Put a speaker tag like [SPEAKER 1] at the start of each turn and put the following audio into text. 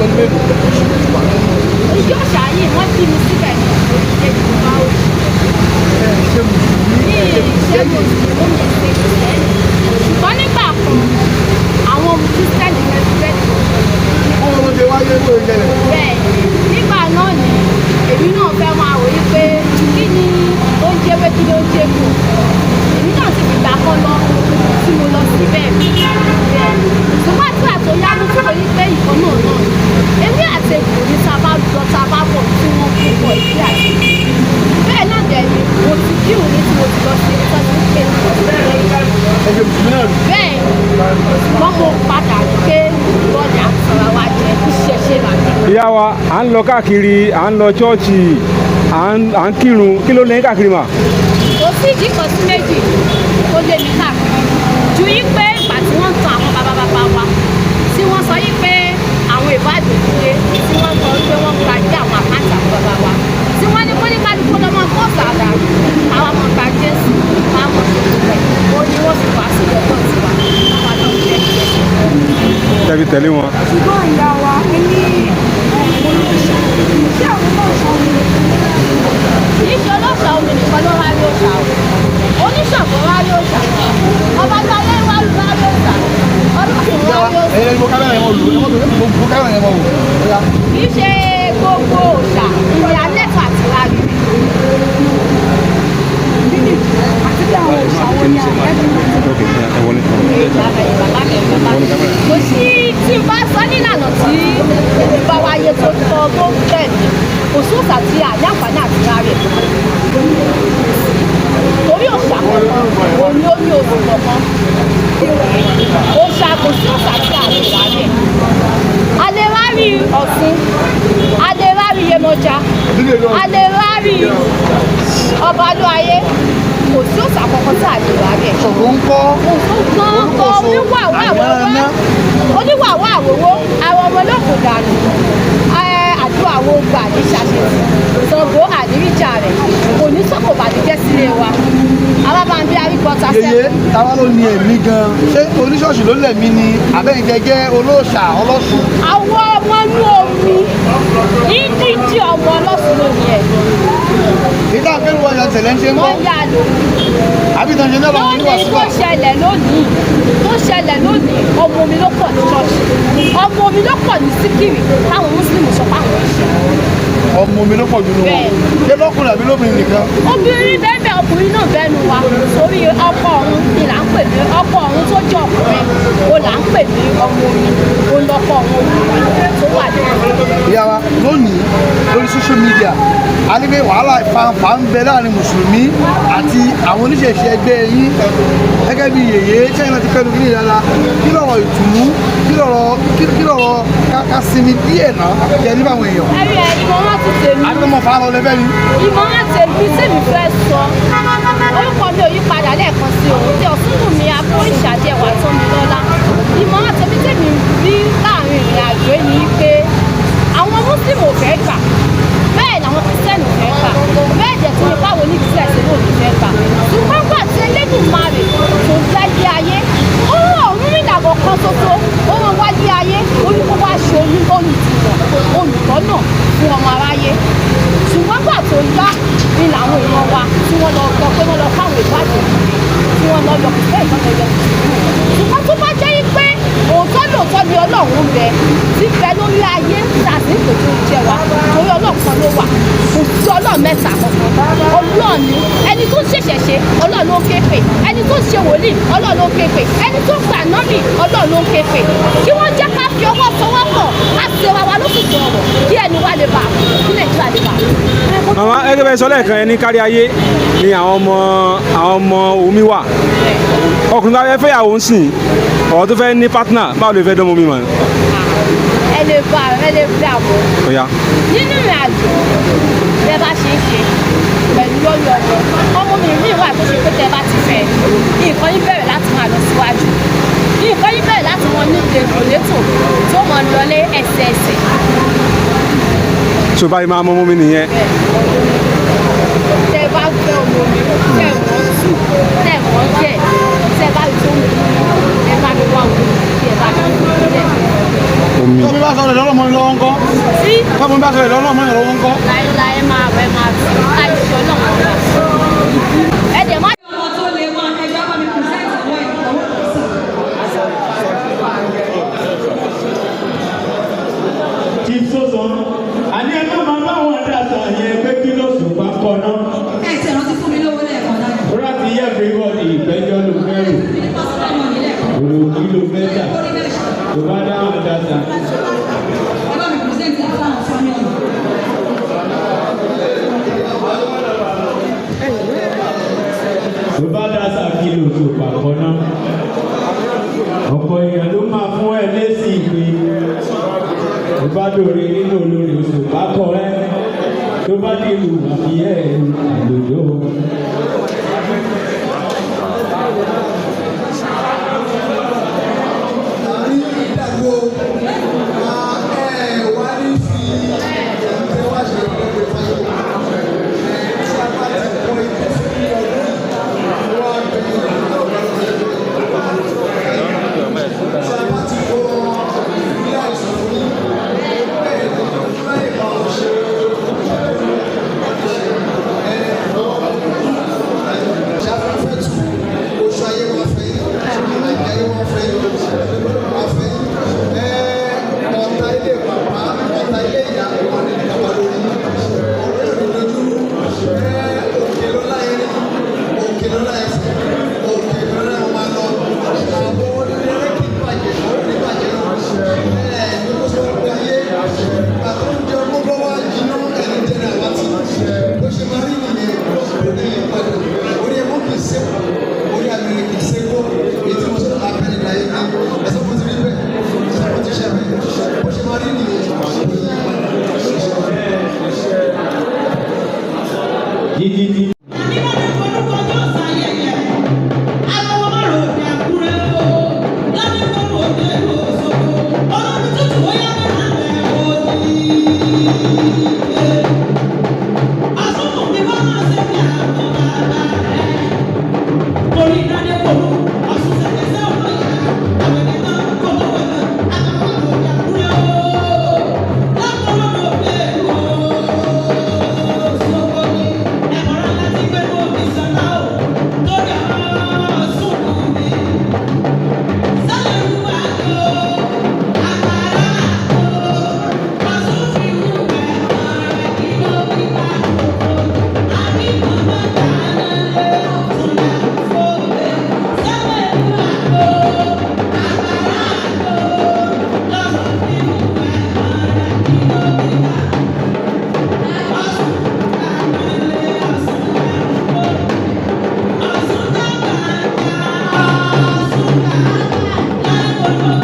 [SPEAKER 1] Tọ́jú mélòó wà nínú?
[SPEAKER 2] Ìjọ òòṣà yìí, wọ́n bí mi síbẹ̀ ní orílẹ̀ Yorùbá òṣì.
[SPEAKER 1] Ẹ ṣe mùsùlùmí?
[SPEAKER 2] Ní ìṣe mùsùlùmí, mi ṣe kìrìsìtẹ́nì, ṣùgbọ́n nígbà kan àwọn kìrìsìtẹ́nì fẹ́
[SPEAKER 1] Kó ló ṣe wáyé kó ìṣẹ̀lẹ̀?
[SPEAKER 2] Bẹ́ẹ̀, nígbà náà ni èmi náà fẹ́ máa wòye pé kí ni ó ń jẹ́, pé kí ló ń jẹ́ kù. Èmi náà ti fìgbà kan lọ tí mo lọ síbẹ̀ bẹ́ẹ̀, ṣùgbọ́n tí àtòyá mo tún wòye pé ìkan náà náà èmi àti èkó ní tá a bá lọ, tá a bá bọ̀, tí wọ́n kó pọ̀ ìdí àti bẹ́ẹ̀ náà dẹ̀ ni mo ti kírun ní tí mo ti lọ sí ibi tó ti ń pè ní
[SPEAKER 1] Ẹ ṣe mùsùlùmí náà rí?
[SPEAKER 2] Bẹ́ẹ̀, ṣùgbọ́n mo padà rí pé ìrọ̀lẹ́ àtàrà wa jẹ́ ìṣẹ̀ṣe làgbà.
[SPEAKER 3] Ìyá wa, à ń lọ káàkiri, à ń lọ chọ́ọ̀chì, à ń kírun. Kí ló lé yín káàkiri mà?
[SPEAKER 2] Kò sí ìdí kan sí méjì tó lé mi káàkiri ju yí pé ìgbà tí wọ́n ń tan àwọn bàbá bàbá wa, tí wọ́n sọ yí pé àwọn ìbádùn dé, tí wọ́n sọ pé wọ́n gba jẹ́ àwọn àkáǹtì àwọn bàbá wa, tí wọ́n ní kóníkálukú lọ́mọ kóòtù àdàrú, àwọn ọmọ gba Jésù, àwọn ọmọ ṣe gbogbo ẹ̀, ó ní wọ́n fi wá sí ọjọ́ tiwa, àwọn náà jẹ́ Jésù.
[SPEAKER 3] Tẹ̀bi tẹ̀lé wọn.
[SPEAKER 4] Ṣùgbọ́n ìyá wa ní olùṣà, ṣé àwọn náà ṣàwọn?
[SPEAKER 2] Kì í ṣe olóòṣà omi nìkan ló wá rí òòṣà o. Oníṣàngó wá rí òòṣà, ọbàtálá wá rí òòṣà, Ọlọ́run
[SPEAKER 1] Ìyá
[SPEAKER 2] wá
[SPEAKER 1] wa,
[SPEAKER 2] rí òòṣà.
[SPEAKER 1] ẹ̀yin lẹni mo kámẹ́rà yẹn, wọ́n lò ó, mo kámẹ́rà yẹn wọ́n wò ó yá.
[SPEAKER 2] Kì í ṣe gbogbo òòṣà ìrìn alẹ́tọ̀ àti rárí.
[SPEAKER 4] Àti bí àwọn òòṣà wo ni àlẹ́tọ̀?
[SPEAKER 3] Ok, ẹ wọlé.
[SPEAKER 2] Kò sí tí n bá sọ nílànà tí èmi bá wáyé tó tọ́ tó bẹ̀ mí, kò sí òòṣà tí àní àǹfààní àti rárí, torí òòṣà kọ̀ọ̀kan òun ni ó ní oṣù kọ̀ọ̀kan. Òòṣà, kò sí òòṣà tí a lè rárí. A lè rárí Ọ̀ṣun, a lè rárí Yemọja, a lè rárí Ọbalúayé. Kò sí òòṣà kankan tí a lè rárí ẹ̀.
[SPEAKER 1] Ṣògo ń kọ́?
[SPEAKER 2] Gbọ̀ngàn oníwàwọ̀ àwòwò, àwọn ọmọ olókùn dànù. Àdúrà wo gbà ní ṣàṣetì Ṣàngó àníríjà rẹ̀ kò ní sọ́kò bàdújẹ́ sílé wa alábàámbí arígbọ́ta.
[SPEAKER 1] Yeye.
[SPEAKER 2] Sẹ́kù.
[SPEAKER 1] Táwa ló ní ẹ̀mí gan? Ṣé oníṣọ́ọ̀ṣì ló lẹ̀mí ni, àbẹ́yìn jẹ́jẹ́ olóòṣà ọlọ́sùn?
[SPEAKER 2] Àwọn ọmọ inú omi ní dídí ọmọ ọlọ́sùn lónìí ẹ̀.
[SPEAKER 1] Ìdá àfẹ́rù ọjà tẹ̀lé ń ṣe ń kọ́?
[SPEAKER 2] Wọ́n yà lò.
[SPEAKER 1] Àbí ìtàn ṣe náà làwọn
[SPEAKER 2] Lónìí
[SPEAKER 1] oníwàásù
[SPEAKER 2] tó
[SPEAKER 1] wà?
[SPEAKER 2] ṣẹlẹ̀ lónìí, tó ṣẹlẹ̀ lónìí, ọmọ mi ló pọ̀ ní ṣọ́ọ̀ṣì, ọmọ mi ló pọ̀ ní síkìrì táwọn mùsùlùmí sọ pé àwọn ń ṣe.
[SPEAKER 1] Ọmọ mi ló pọ̀ jù nù wọn?
[SPEAKER 2] Bẹ́ẹ̀.
[SPEAKER 1] Ṣé lọ́kùnrin àbí lóbìnrin nìkan?
[SPEAKER 2] Obìnrin bẹ́ẹ̀ bẹ́ẹ̀, ọkùnrin náà bẹ́ẹ̀ nu wa, sórí ọkọ ọ̀run ni là ń pè ní ọkọ ọ̀run tó jẹ́ ọkùnrin o, là ń pè ní ọmọ omi o, lọkọ ọ̀run obìnrin tó wà ní.
[SPEAKER 1] Ìyá wa, lónìí lórí social media, a ní pé wàhálà ìfanfà ń bẹ láàrin mùsùlùmí àti àwọn oníṣẹ̀ṣe ẹgbẹ́ yín. Gẹ́gẹ́ bí yèyé china ti fẹ́nu kí ní ìdára, kí lọ̀rọ̀ ìtùnú, kí lọ̀rọ̀ ká sinmi díẹ̀ náà jẹ́ nípa àwọn èèyàn?
[SPEAKER 2] Ẹ̀rí ẹ̀, ìmọ̀ràn ti tèmi.
[SPEAKER 1] Àti ọmọ fàá lọ lẹ́fẹ́ ni.
[SPEAKER 2] Ìmọ̀ràn tèmi tèmi fẹ́ sọ, orúkọ mi ò yí padà lẹ́ẹ̀kan sí òun tí Ọ̀ṣunwùmí Afọríṣàjẹwà tó mi lọ́lá. Ìmọ̀ràn tèmi tèmi rí láàrin ìrìn àjò yìí ni pé àwọn mùsùlùmí ò fẹ́ gbà, bẹ́ẹ̀ làwọn kìrìsìtẹ́nì ò fẹ́ gbà, bẹ́ẹ̀ dẹ̀ tún ní báwo ní kìrìsìtẹ́nì náà ò ní fẹ́ gbà. Ṣùgbọ́n gbà tí Elédùmarè tó dáyé ayé, ó rán Ọ̀rúnmìlà kan ṣoṣo, ó rán wáyé ayé, ó ní kó wá ṣe olùtìmọ̀, olùtọ́nà fún ọmọ aráyé. Ṣùgbọ́n gbà tó yá ni làwọn èèyàn wa tí wọ́n lọ gbọ́ pé wọ́n lọ fáwọn ìwádìí tí wọ́n lọ yọ kìsẹ́ ìtọ́jú yọ. Ṣùgbọ́n tó bá jẹ́ pé òótọ́ lóòótọ́ ni Ọlọ́run ń bẹ, tí ń bẹ lórí ayé tá a sì ń pè tó jẹ wa, torí Ọlọ́run kan ló wà, kò sí Ọlọ́run mẹ́ta kankan. Ọlọ́run ni ẹni tó ń ṣẹ̀ṣẹ̀ ṣe, Ọlọ́run ló ń ké pè. Ẹni tó ń ṣe wòlíì, Ọlọ́run ló ń ké pè. Ẹni tó ń gbà nọ́bì, Ọlọ́run ló ń ké pè. Kí wọ́n jẹ́ ká fi ọwọ́ sọwọ́pọ̀, ká ṣe ra wa lóṣùṣù ọ̀rọ̀, kí ẹnu wa lè bà, kí Nàìjíríà lè bà.
[SPEAKER 3] Màmá, gẹ́gẹ́ bẹ́ẹ̀ sọ lẹ́ẹ̀kan, ẹni kárí ayé ni àwọn ọmọ omi wà. Ọkùnrin bá fẹ́ fẹ́yàwó ń sìn ọ̀rọ̀ tó fẹ́ ní partner, báwo lè fẹ́ dánmọ́ mi mọ̀?
[SPEAKER 2] Ẹ lè bá, ẹ lè bá àwọn
[SPEAKER 3] Ó yá.
[SPEAKER 2] nínú ìrìn àjò bẹ́ẹ̀ bá ṣe ń ṣe pẹ̀lú lórí ọmọ ọmọ mi ní ìwà tó ṣe pé tẹ́ bá ti fẹ́, nǹkan yín bẹ̀rẹ̀ láti máa lọ síwájú, nǹkan yín bẹ̀rẹ̀ láti wọn ní ètò létò tó mọ̀ lọlé ẹsẹẹsẹ.
[SPEAKER 3] Tó báyìí máa mọ́ mọ́ mi nìyẹn.
[SPEAKER 2] Tẹ́ bá fẹ́ ọmọ mi, tẹ́ wọ́n tù, tẹ́ wọ́n jẹ́, tẹ́ bá rí tó ń bí, ẹ bá mi wá òun kí ẹ bá mi tẹ́.
[SPEAKER 3] Omi.
[SPEAKER 1] Tọ́mi bá sọ̀rọ̀ lọ́lọ́mọ lọ́wọ́ ńkọ́?
[SPEAKER 2] Tí
[SPEAKER 1] Tọ́mi bá sọ̀rọ̀ lọ́lọ́mọ lọ́wọ́ ńkọ́?
[SPEAKER 2] láéláé máa rẹ̀ máa tù láìsí ọlọ́run ọba. Ẹ dẹ̀ má
[SPEAKER 4] Ọmọ tó lè mọ ẹjọ́ bá mi present ọwọ́ ẹ̀ ọwọ́ sí.
[SPEAKER 5] Chief Sosan, àní ẹ má máa bá wọn dàtà yẹn pé kí ló sùn bá kọ náà.
[SPEAKER 4] Ẹ ti rántí fún mi lówó lẹ́ẹ̀kan náà.
[SPEAKER 5] Rárá ti yẹ everybody ìgbẹ́jọ́ ló fẹ́ rò.
[SPEAKER 4] Mi ní personal money lẹ́ẹ̀kan.
[SPEAKER 5] Òròkì ló fẹ́ dà.
[SPEAKER 4] Orí bẹ́ẹ̀ ṣe.
[SPEAKER 5] Tó bá dá wọn dàtà.
[SPEAKER 4] Ẹ bá mi present ẹ̀ fún àwọn family.
[SPEAKER 5] Tó bá dàtà kí ló sùn bá kọ náà. Ọ̀pọ̀ èèyàn ló máa fún ẹ lésì ìpè. Tó bá dòre nínú olórí oṣù bá kọ ẹ. Tó bá dìlù àfi ẹ̀ àlòjó. Jíjí jí.
[SPEAKER 6] Thank you.